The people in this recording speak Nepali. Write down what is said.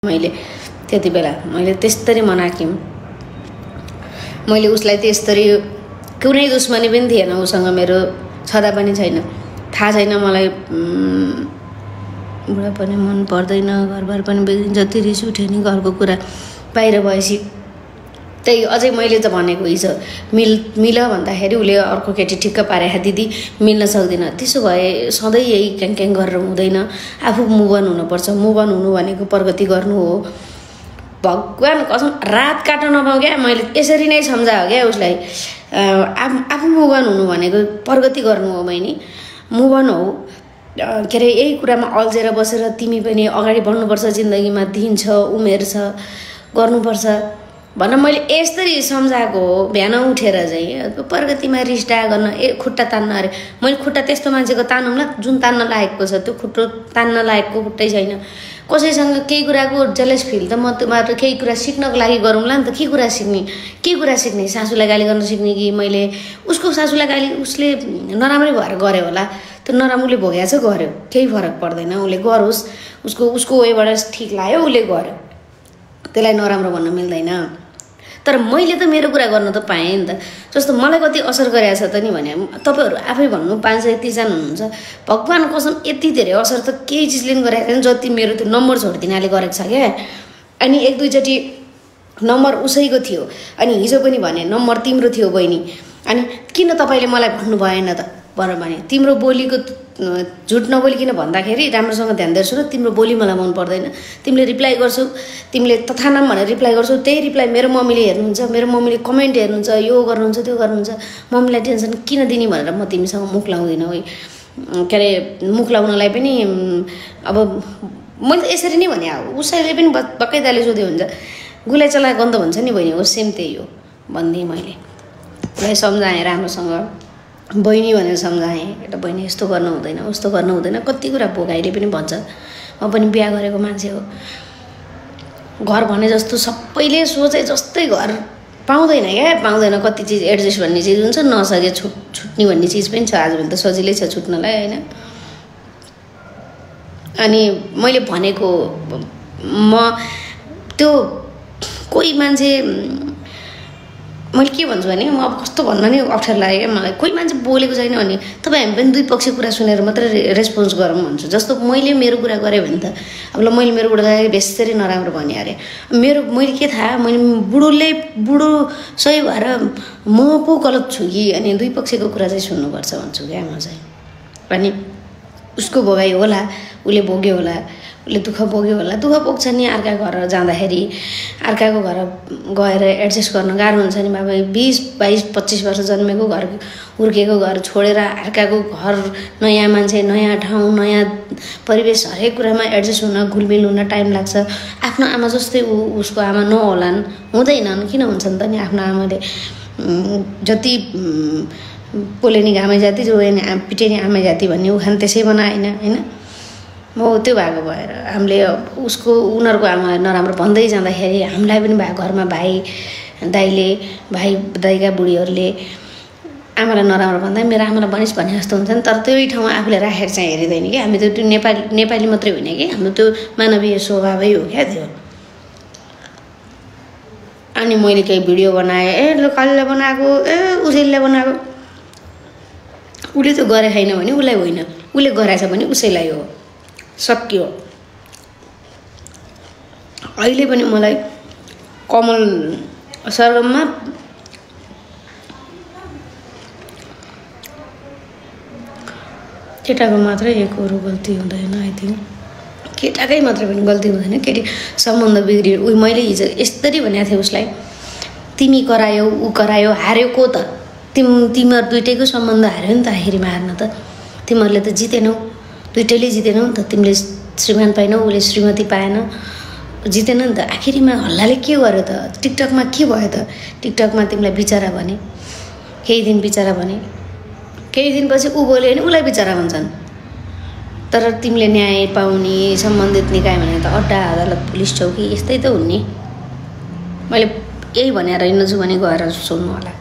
मैले त्यति बेला मैले त्यसरी मनाक्यौं। मैले उसलाई त्यसरी कुनै दुश्मनी पनि थिएन, उसँग मेरो छदा पनि छैन। थाहा छैन मलाई बुढा पनि मन पर्दैन, घरबार पनि बिग्रिन्छ। जति रिस उठ्यो नि घरको कुरा बाहिर भएपछि त्यही अझै मैले त भनेको हिजो मिल भन्दाखेरि उसले अर्को केटी ठिक्क पारेको दिदी मिल्न सक्दिन। त्यसो भए सधैँ यही क्याङ गरेर हुँदैन, आफू मुभन हुनुपर्छ। मुभन हुनु भनेको प्रगति गर्नु हो। भगवान कसम रात काट्न नपाऊँ क्या, मैले यसरी नै सम्झायो क्या उसलाई। आफू मुभन हुनु भनेको प्रगति गर्नु हो बहिनी, मुभन हो। के अरे यही कुरामा अल्झेर बसेर तिमी पनि अगाडि बढ्नुपर्छ, जिन्दगीमा दिन छ, उमेर छ, गर्नुपर्छ भन्न मैले यसरी सम्झाएको हो। बिहान उठेर चाहिँ प्रगतिमा रिस्टा गर्न खुट्टा तान्न अरे। मैले खुट्टा त्यस्तो मान्छेको तानौँला जुन तान्न लायकको छ, त्यो खुट्टो तान्न लायकको खुट्टै छैन। कसैसँग केही कुराको जेलस फिल त म तुम्हारो केही कुरा सिक्नको लागि गरौँला नि त। के कुरा सिक्ने सासूलाई गाली गर्न सिक्ने कि मैले उसको सासूलाई गाली उसले नराम्रै भएर गऱ्यो होला, त्यो नराम्रोले भोगेको छ, गर्यो, केही फरक पर्दैन। उसले गरोस्, उसको वेबाट ठिक लाग्यो उसले गर्यो, त्यसलाई नराम्रो भन्न मिल्दैन। तर मैले त मेरो कुरा गर्न त पाएँ नि त। जस्तो मलाई कति असर गरेको छ त नि भने तपाईँहरू आफै भन्नु 530 जना हुनुहुन्छ। भगवान कसम यति धेरै असर त केही चिजले पनि गरेको छैन जति मेरो त्यो नम्बर छोडिदिनाले गरेको छ क्या। अनि एक दुईचोटि नम्बर उसैको थियो, अनि हिजो पनि भने नम्बर तिम्रो थियो बहिनी, अनि किन तपाईँले मलाई भन्नु भएन त भनेर भने। तिम्रो बोलीको झुट नबोलिकन भन्दाखेरि राम्रोसँग ध्यान दिएर सुन। तिम्रो बोली मलाई मन पर्दैन, तिमीले रिप्लाई गर्छौ, तिमीले तथानाम भनेर रिप्लाई गर्छौ, त्यही रिप्लाई मेरो मम्मीले हेर्नुहुन्छ, मेरो मम्मीले कमेन्ट हेर्नुहुन्छ, यो गर्नुहुन्छ त्यो गर्नुहुन्छ। मम्मीलाई टेन्सन किन दिने भनेर म तिमीसँग मुख लाउँदिनँ है। के अरे मुख लाउनलाई पनि अब मैले यसरी नै भने उसैले पनि बक्कैदाले सोध्यो हुन्छ, गुलाई चला गन्ध भन्छ नि बहिनी, हो सेम त्यही हो भनिदिएँ। मैले उसलाई सम्झाएँ राम्रोसँग, बहिनी भनेर सम्झाएँ। एउटा बहिनी यस्तो गर्नु हुँदैन, उस्तो गर्नु हुँदैन, कति कुरा भोगाइले पनि भन्छ। म पनि बिहा गरेको मान्छे हो। घर भने जस्तो सबैले सोचे जस्तै घर पाउँदैन क्या, पाउँदैन। कति चिज एडजस्ट भन्ने चिज हुन्छ, नसके छुट्ने भन्ने चिज पनि छ। आजभोलि त सजिलै छ छुट्नलाई होइन। अनि मैले भनेको म त्यो कोही मान्छे मैले के भन्छु भने म अब कस्तो भन्न नि अप्ठ्यारो लाग्यो क्या मलाई। कोही मान्छे बोलेको छैन भने तपाईँ हामी पनि दुई पक्ष कुरा सुनेर मात्रै रेस्पोन्स गरौँ भन्छु। जस्तो मैले मेरो कुरा गरेँ भने त अब ल मैले मेरो कुरा गरेँ बेसरी नराम्रो भने अरे मैले के थाहा, मैले बुढो सही भएर म पो गलत छु कि, अनि दुई पक्षको कुरा चाहिँ सुन्नुपर्छ भन्छु क्या म चाहिँ। अनि उसको भोगाइ होला, उसले भोग्यो होला, उसले दुःख बोग्यो होला, दुःख बोक्छ नि। अर्का घर जाँदाखेरि अर्काको घर गएर एडजस्ट गर्न गाह्रो हुन्छ नि। बाबा 20, 22, 25 वर्ष जन्मेको घर, हुर्केको घर छोडेर अर्काको घर, नयाँ मान्छे, नयाँ ठाउँ, नयाँ परिवेश, हरेक कुरामा एडजस्ट हुन, घुलमिल हुन टाइम लाग्छ। आफ्नो आमा जस्तै उसको आमा नहोलान्, हुँदैनन्, किन हुन्छन् त नि। आफ्नो आमाले जति पोले नि घामे जाति, रोए नि पिटे नि आमा जाति भन्ने उखान त्यसै बनाएन होइन। म त्यो भएको भएर हामीले उनीहरूको आमा नराम्रो भन्दै जाँदाखेरि हामीलाई पनि घरमा भाइ दाइका बुढीहरूले आमालाई नराम्रो भन्दा मेरो आमालाई भनिस् भने जस्तो हुन्छ नि। तर त्यही ठाउँमा आफूले राखेर चाहिँ हेरिँदैन कि। हामी त त्यो नेपाली मात्रै होइन कि, हाम्रो त्यो मानवीय स्वभावै हो क्या त्यो। अनि मैले केही भिडियो बनाएँ, कालीले बनाएको, उसैले बनाएको। उसले त्यो गरे छैन भने उसलाई होइन, उसले गराएछ भने उसैलाई हो, सक्यो। अहिले पनि मलाई कमल सरगममा केटाको मात्रै एकहरू गल्ती हुँदैन। आई थिङ्क केटाकै मात्रै पनि गल्ती हुँदैन, केटी सम्बन्ध बिग्रियो। मैले हिजो यस्तरी भनेको थिएँ उसलाई, तिमी करायौ, ऊ करायो, हार्यो को त? तिमीहरू दुइटैको सम्बन्ध हार्यो नि त आखिरीमा। हार्न त तिमीहरूले त जितेनौ, दुइटैले जितेनौ नि त। तिमीले श्रीमान पाएनौ, उसले श्रीमती पाएन, जितेन नि त। आखिरीमा हल्लाले के गर्यो त? टिकटकमा के भयो त? टिकटकमा तिमीलाई बिचरा भने, केही दिन बिचरा भने, केही दिनपछि ऊ बोल्यो भने उसलाई बिचरा भन्छन्। तर तिमीले न्याय पाउने सम्बन्धित निकाय भने त अड्डा, अदालत, पुलिस चौकी यस्तै त हुने। मैले यही भनेर हिँड्छु भने गएर सुन्नु होला।